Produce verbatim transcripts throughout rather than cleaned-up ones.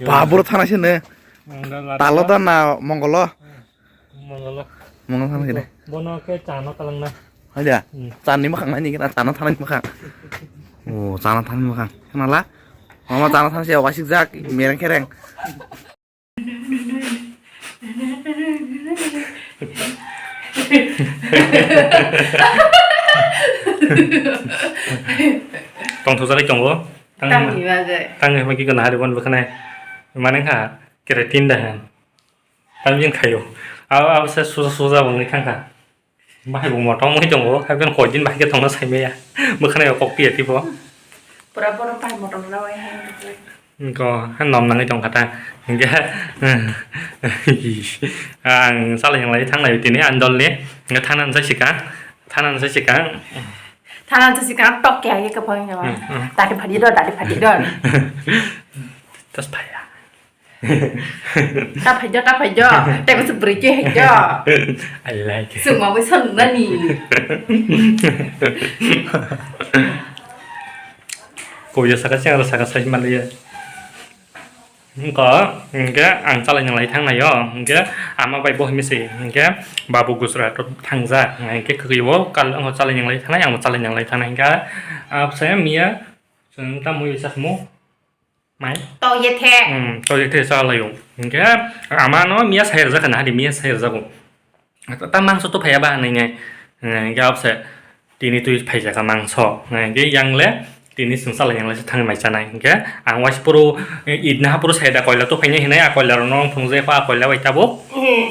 Ba, boro thana se ne. Ang da lari Talo ba. Da na mongolo. Mongolo. Mongol thana se ne. Bono ke chano talangna. Haja. Hmm. Chani makhang nani kena chano thana makhang. Oh, chano thana makhang. Kenala? Mama chano thana se wasik jak mereng kereng. Tongthokjagwi tongo. Tang-, tangwi bagwi. Tangwi hwnba khe gana hari bon bwkhanai. Mane kha keratin da han. Tamjin khayo. Abo, abo se suja, suja wngwi thangkha. Bahai bo motom wngwi tongo. Haikhe koi din bahai khe tongna saimaya. Bwkhanai kok piya tipo. Pura borok bahai motom na wai hai. Ko, ha nom nangwi tongkha ta. Hingke, ang salai hinglai thangnai tini ani dolni. Hingke thana nsa sikang. Thana nsa sikang. Thana nsa sikang tok khe hai khe phone khe. Hmm, hmm. Dati phadi do, dati phadi do. Tas phaya. Ta phai jo, ta phai jo. Tei bo se bwrwi khe hai jo. I like it. Chwng ma bai song nani. Koyo saka se aro saka sai maliya. Ko, hingke ang chalai nang lai thang naio. Hingke ama bai bo himi se. Hingke babu Gujarat thang jak. Hingke kwkwi bo kal ang chalai nang lai thang nai, ang chalai nang lai thang nai. Hingke, ah, saya miya, chwng ta mui sak mo. Mai? To ye the. Hmm, to ye the sa layo. Hingke ama no miya sai rwjak na, hari miya sai rwjago. Ta mangso to phaiya ba nai nai. Hingke abse tini twi phaijak mangso. Hingke yang le tini sung salai yang le thang mai chanai. Hingke ang wais puru, eh, idna ha puru sai da koila to phainai hinai, a koila rok no phunuk jai pha, a koila bai tabuk. Hmm.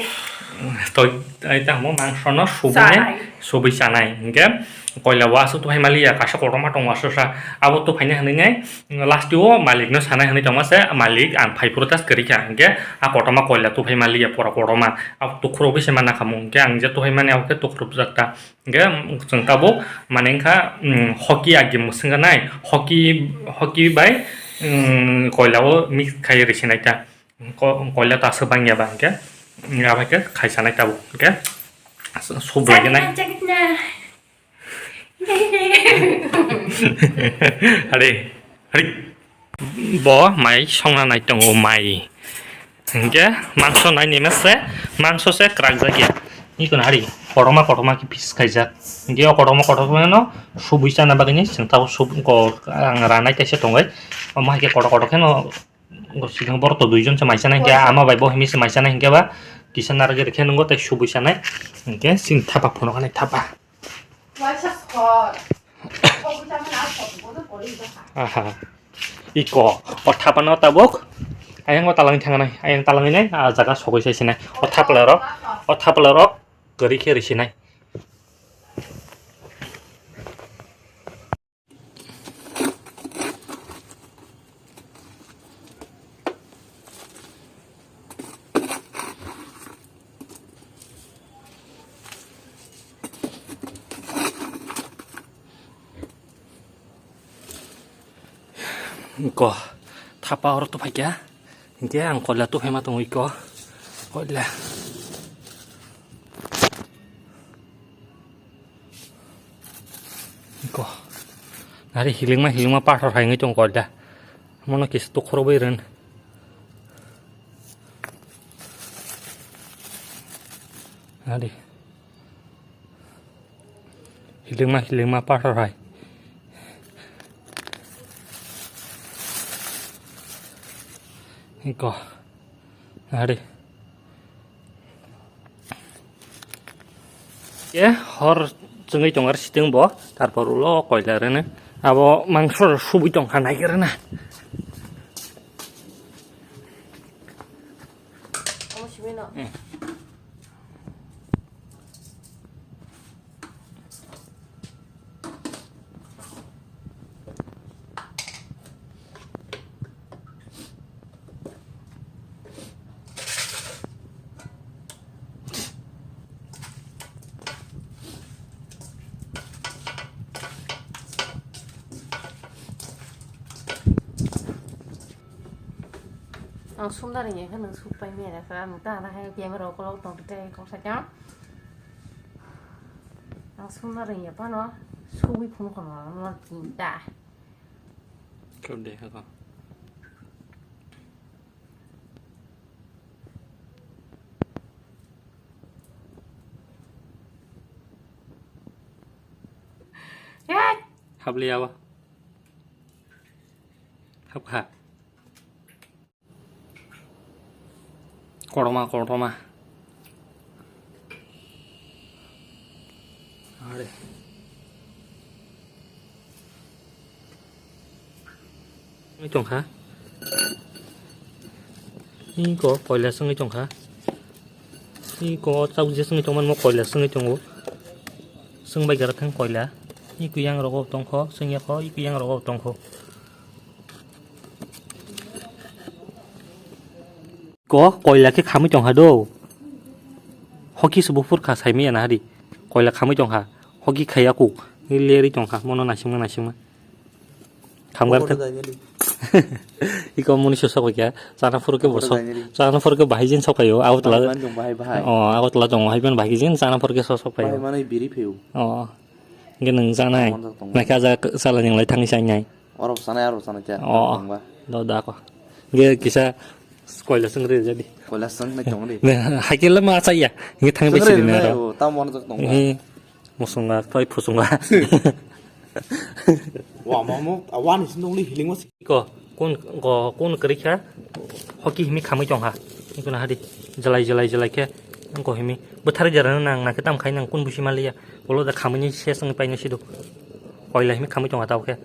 To ai ta mo mangso no subui nai, chanai. Subui chanai. Hingke koila wasu to phai maliya, kaisa kotorma tongo wasu sa. Abo to phainai hinai nai. Last o malik no sanai hinui tongma se, malik ang phai phuru tas kwrwi kha, hingke a kotorma koila tuphai maliya pora kotorma, a tukhurok bai se mana khamu, hingke ang je tuphai mani abo khe tukhurok jak ta, hingke chwng tabuk mane wngkha, mm, hoki agi mwswng nai, hoki, hoki bai, mm, koila o mix khai rwsinai ta, ko-, koila ta aswk bangya ba hingke, abo khe khai sanai tabuk, hingke sublai nai. Chakitna, chakitna. Hari, hari. Bo mai songna nai tongo mai. Hingke mangso nai ni mase, mangso se kwrak jak ya. Ni kono hari, kotorma kotorma khe piece khaijak. Hingke o kotorma kotorma no subui chana bagwi ni chwng tabuk sub ko ang ranai kaisa tongo. Omo hai khe kotor kotor khe no Go sidang borok to duijon se mai chanai hingke, ama bai bo himi se mai chanai hingke ba kisa narwgwi rikhe nungo tei subui chanai hingke sini thapa phunuknai thapa. Aha. Iko, o thapa no tabuk ayang o talangwi thangnai, ayang talangwi nai, a jaga sogwi sai sinai. O thapla rok, o thapla rok kwrwi khe rwi sinai. Ko thapa oro to phaikya. Hingke ang koila tuphaima tongo iko. Koila. Iko. Nari hilingma, hilingma pathor hai wngwi tongo koila. Mono kisa tukhorogwi ren. Nari. Hilingma, hilingma pathor hai. Iko. Ari. Ye, hor chwngwi tongo ar siting bo. Tarpor ulo koila rene. Abo mangso subui tongkha nai rena. Hmm. Ang sumda ringya khe nwng suk pai maya kha, ang ta na hai camera ukolog tong tei kok sakya. Ang sumda ringya phano sugwi phone kono no tinta. Kau deh, kau. Thabliya o. Thapkha. Kotorma, kotorma. Are. Wngwi tongkha. Iko koila swngwi tongkha. Iko tabuk je swngwi tongmani mo koila swngwi tongo. Swngbai gra thang koila. Iko yang rogo tongkho, swngya kho, iko yang rogo tongkho. Ko koila khe khamwi tongkha do. Hoki se buphur kha saimaya na hari. Koila khamwi tongkha. Hoki khaiya kuk. Lerwi tongkha. Mono naisingma naisingma. Khamgar thak. Iko muni sosok kya. Chana phuru khe bosok. Chana phuru khe bahai jin sokayo. Awtla. Bahai man jong bahai bahai. Oh, awtla jong bahai man bahai jin chana phuru khe sosok payo. Bahai manwi biri pheo. Oh. Hingke nwng janai. Tamo tongo. Naikhe aja salai nwnglai thangwi chainai. Oro sanai, oro sanai cha. Oh. Tongba. Do da ko. Hingke kisa koila swngri jadi. Koila swngnai tongri. Ne, haikhe le ma chaya. Hingke thangwi bai sidi nai, naro. Oh, tamo tongo. He. Musunga, toi phusunga. Wa, mamo, awan is nongli healing was. Iko, kun, ko, kun kwrwi kha, hoki himi khamwi tongkha. Iko na hadi, jalai, jalai, jalai khe, iko himi. Bwthar jara nang, nang khe tam khai nang kun busi maliya. Bolo da khamwi ni se swng paino sido. Koila himi khamwi tongkha tao khe.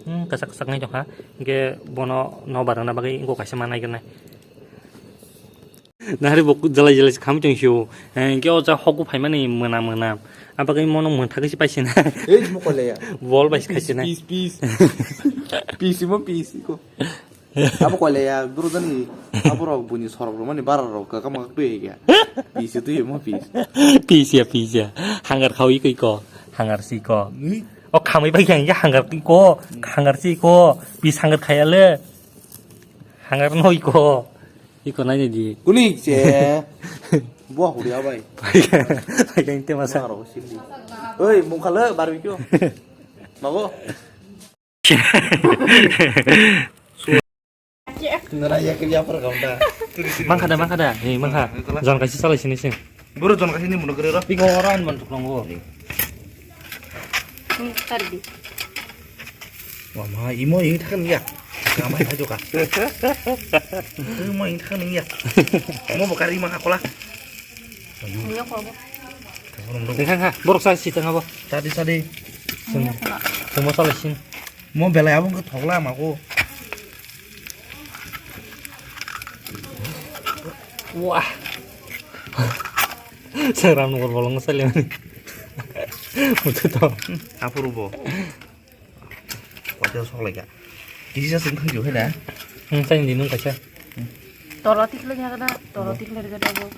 Hmm, kasak, kasak nai tongkha. Hingke bono no barana bagwi iko kaisa manai gwnai. Nahari bo jalai jalai se khamwi tong sio. Hingke o ja hoku phaimani mwnam mwnam. Abagwi mono mwthagwi se paisina. Ei, mo koile ya. Bol bai se khaisina. Peace, peace. Peace mo peace ko. Abo koile ya, bro jani. Abo rok buni sorok rok mani bara rok ka kama twi ya. Peace twi mo peace. Peace ya, peace ya. Hangar khawi koi ko. Hangar si ko. Hmm? O khamwi bai yang ya hangar koi ko. Hangar si ko. Peace hangar khaya le. Hangar noi ko. Iko nai di. Kuni che. Buah huri abai. Pai kan te masa. Buah rok sindi. Oi, mungkha le barbecue. Mago. Nara ya kiri apa kau dah? Mangkha da, mangkha da. Hei, mangkha. Jon kaisa salai sini sing. Buru jon kaisa ni muno kiri ro. Iko oro an ban tuklong go. Hmm, tardi. Wah, ma, imo ini thakan ya. Nama ya juga. Imo ini thakan ya. Mo bokar ima kakola. Iya, kok, apa? Tengah, ha, borok sa si tengah, bo. Sadi, sadi. Sing, sing mo salai sing. Mo belai abang ke thokla ma ko. Wah. Saya ram nukar bolong saya lihat ni. Mutu to. Apa rubo? Wajar sok lagi. Kisi sa sing thang jauh na. Hmm, saya di nung kaisa. Toro tik lagi ada, toro tik lagi ada bo.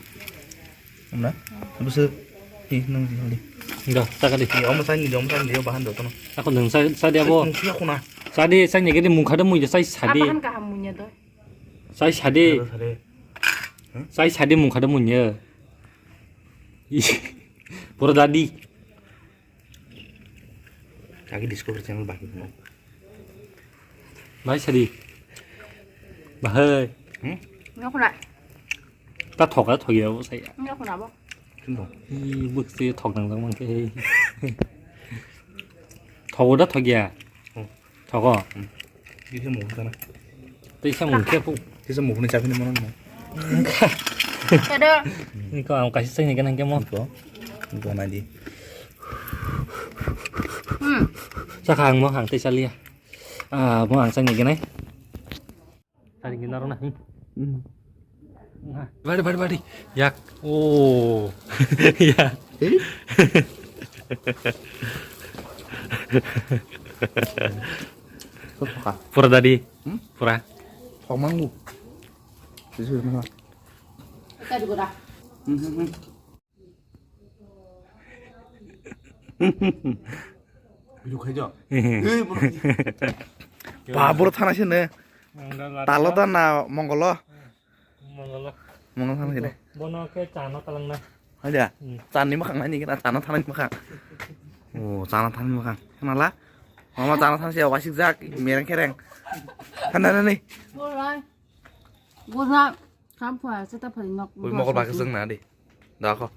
Amna? Bisa. Ih, nung di hali. Enggak, tak ada. Iya, om saya ni, om saya ni, bahan do tono. Aku nung saya, saya dia bo. Nung siya kuna. Saya dia, saya ni gede muka demu ya, saya sadi. Apa kan kaham munya do? Sai sade. Sade, sade. Hah? Sai sade mung khada munya. Ih, pura dadi. Lagi Discovery Channel bagi mo. Bai sadi. Bahai. Hmm? Nggak kena. Ta thok a thok ya bo sai. Nggak kena bo. Sini dong. Ih, buk si thok nang nang mangke. Thok da thok ya. Hmm. Thogo. Hmm. Kisa mung sana. Tei sa mung khe pu. Kisa mung ni chapi ni mono mo. Kada. Ni ko ang kaisa sai ni ganang ke mo. Ko. Ko na di. Hmm. Sa khang mo hang tei sa liya. Ah, mo ang sai ni ganai. Tadi gini rona. Hmm. Bari, bari, bari. Yak. Oh. Ya. Eh? Pura tadi. Hmm? Pura. Thok mangu. Tadi gora. Hmm, hmm, hmm. Biru khai jo. Ba, boro thana sini. Talo da na mongolo? Mongolo. Mongol thana sini. Bono ke chana talang na. Aja. Hmm. Chani makhang nani kena chana thana makhang. Oh, chana thana makhang. Kenala? Mama chana thana sini wasik jak mereng kereng. Kana nani? Borai. Borai. Kam pha, seta phai nok. Ui, mokol ba keseng na di. Da ko.